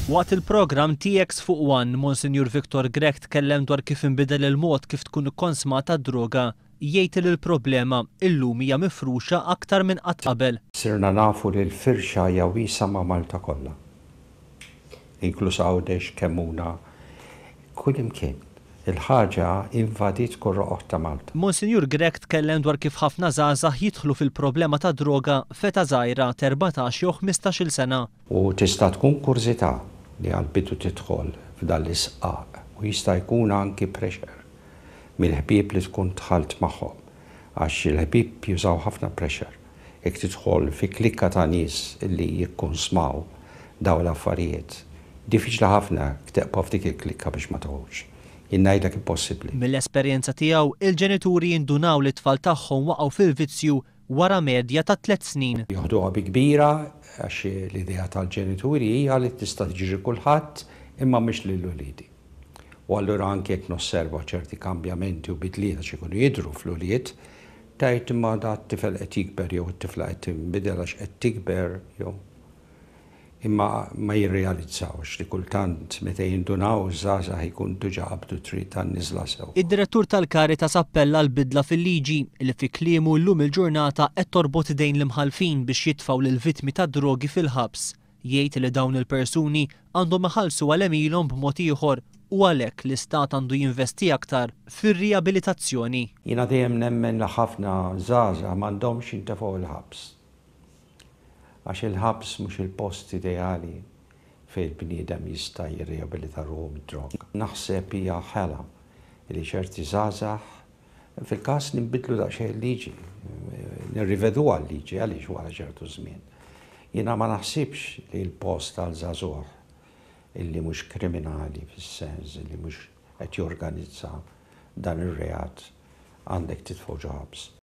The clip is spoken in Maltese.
Waqt il-programm TX fuq One, Monsinjur Victor Grech tkellem dwar kif inbidel il-mod kif tkun ikkonsmata d-droga. Jgħid li l-problema illum hija mifruxa aktar minn qatt qabel. Sirna nafu li l-firxa hija wiesgħa ma' Malta kollha, inkluż Għawdex, Kemmuna, kullimkien. Il-ħaġa invadiet kull roqgħod ta' Malta. Monsinjur Grech tkellem dwar kif ħafna żgħażagħ jidħlu fil-problema tad-droga f'età żgħira t'erbatax jew ħmistax-il sena. U tista' tkun kurżità li għall-bidu tidħol f'dan l-isqaq u jista' jkun anki pressure mill-ħbieb li tkun dħalt magħhom għax il-ħbieb jużaw ħafna pressure. Jekk tidħol fi klikka ta' nies li jikkunsmaw dawn l-affarijiet, diffiċli ħafna teqpa' f'dik il-klikka biex ma toħroġx. Jien ngħidlek impossibbli. Mill-esperjenza tiegħu, il-ġenituri jindunaw li t-tfal tagħhom waqgħu fil-vizzju wara medja ta' tliet snin. Joħduha bi kbira għax l-idea tal-ġenituri hija li tista' tiġri kulħadd imma mhux lil uliedi. U allura anke jekk nosserva ċerti kambjamenti u bidliet għax ikunu jidhru fl-ulied, tgħid imma da t-tifel qed jikber jew it-tifla qed tinbidel għax qed tikber jew Imma ma jirrealizzawx li kultant meta jindunaw iż-żgħażagħ ikun diġà qabdu t-triq tan-niżla sew. Id-Direttur tal-Caritas appella għal bidla fil-liġi li fi kliemu llum il-ġurnata qed torbot idejn l-imħallfin biex jitfgħu lill-vittmi tad-drogi fil-ħabs. Jgħid li dawn il-persuni għandhom iħallsu għal għemilhom b'mod ieħor u għalhekk l-Istat għandu jinvesti aktar fir-riabilitazzjoni. Jiena dejjem nemmen li ħafna żgħażagħ m'għandhomx jintefgħu l-ħabs. Għax il-ħabs mhux il-post ideali fejn il-bniedem jista' jirriabilita ruħu mid-droga. Naħseb hija ħela li ċerti żgħażagħ, fil-każ ninbidlu daqsxejn il-liġi, nirriveduha l-liġi għaliex wara ċertu żmien. Jiena ma naħsibx li l-post għal żagħżugħ illi mhux kriminali fis-sens illi mhux qed jorganizza dan ir-reat għandek titfgħu ġo ħabs.